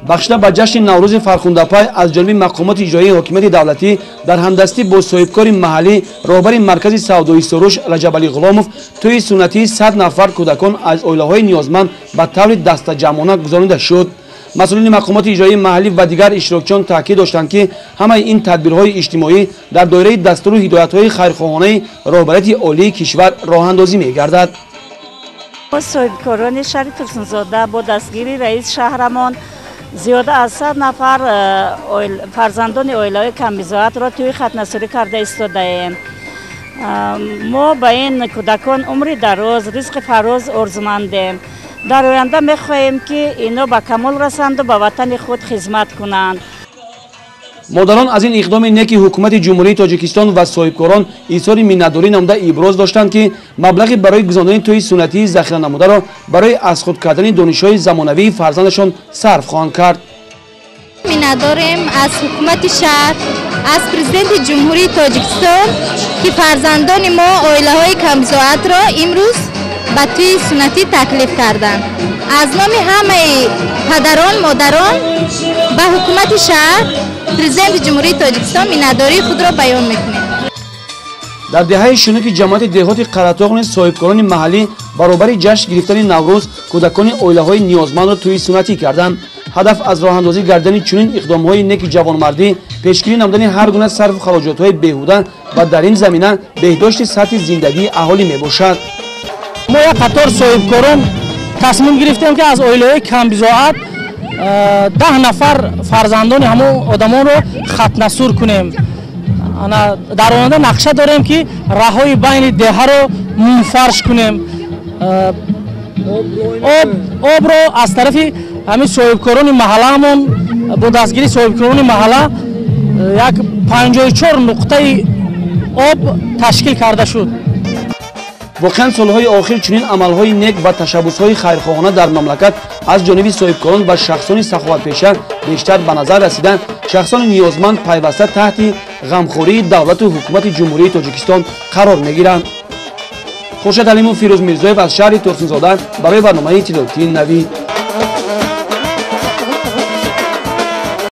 Бахшида ба ҷашни Наврӯзи фархундапай аз ҷониби мақомоти иҷроии ҳокимияти давлатӣ дар ҳамдастӣ бо соҳибкори маҳаллӣ, роҳбари маркази савдои Суруш Раҷабалӣ Ғуломов тӯи суннатии 100 нафар кӯдакон аз оилаҳои ниёзманд ба таври дастаҷамъона гузаронида шуд. Масъулини мақомоти иҷроии маҳаллӣ ва дигар иштирокчиён таъкид доштанд, ки ҳамаи ин тадбирҳои иҷтимоӣ дар доираи дастуру ҳидоятҳои хайрхоҳонаи роҳбарияти олии кишвар роҳандозӣ мегардад. Соҳибкорони шаҳри Турсунзода бо дастгирии раиси шаҳрамон зиёда аз 100 нафар фарзандони оилаҳои камбизоатро тӯи хатнасурӣ карда истодаем. Мо ба ин кӯдакон умри дароз, ризқи фароз орзумандем. Дар оянда мехоҳем, ки ино ба камол расанду ба ватани худ хизмат кунанд. Модарон аз ин иқдоми неки ҳукумати Ҷумҳурии Тоҷикистон ва соҳибкорон изҳори миннатдорӣ намуда иброз доштанд, ки маблағи барои гузарондани тӯи суннатии захира намударо барои аз худ кардани донишҳои замонавии фарзандашон сарф хоҳанд кард. Миннатдорем аз ҳукумати шаҳр, аз президенти Ҷумҳурии Тоҷикистон, ки фарзандони мо оилаҳои камбизоатро имрӯз ба тӯи суннатӣ таклиф карданд. Аз номи ҳамаи падарон, модарон ба ҳукумати шаҳр, президенти Ҷумҳурии Тоҷикистон миннатдории худро баён мекунем. Дар деҳаи Шунуки ҷамоати деҳоти Қаратоғ низ соҳибкорони маҳаллӣ баробари ҷашн гирифтани Наврӯз кӯдакони оилаҳои ниёзмандро тӯи суннатӣ карданд. Ҳадаф аз роҳандозӣ гардани чунин иқдомҳои неки ҷавонмардӣ пешгирӣ намудани ҳар гуна сарфу хароҷотҳои беҳуда ва дар ин замина беҳдошти сатҳи зиндагии аҳолӣ мебошад. Мо як қатор соҳибкорон тасмим гирифтем, ки аз оилаҳои камбизоат 10 нафар фарзандони ҳамон одамонро хатнасур кунем. Дар оянда нақша дорем, ки раҳҳои байни деҳаро мунфарш кунем. Обро аз тарафи ҳамин соҳибкорони маҳаллаамон бо дастгирии соҳибкорони маҳалла як 54 нуқтаи об ташкил карда шуд. Воқеан, солҳои охир чунин амалҳои нек ва ташаббусҳои хайрхоҳона дар мамлакат аз ҷониби соҳибкорон ва шахсони саховатпеша бештар ба назар расида, шахсони ниёзманд пайваста таҳти ғамхории давлату ҳукумати Ҷумҳурии Тоҷикистон қарор мегиранд. Хуршед Алимов, Фирӯз Мирзоев аз шаҳри Турсунзода барои барномаи иттилоотии Навид.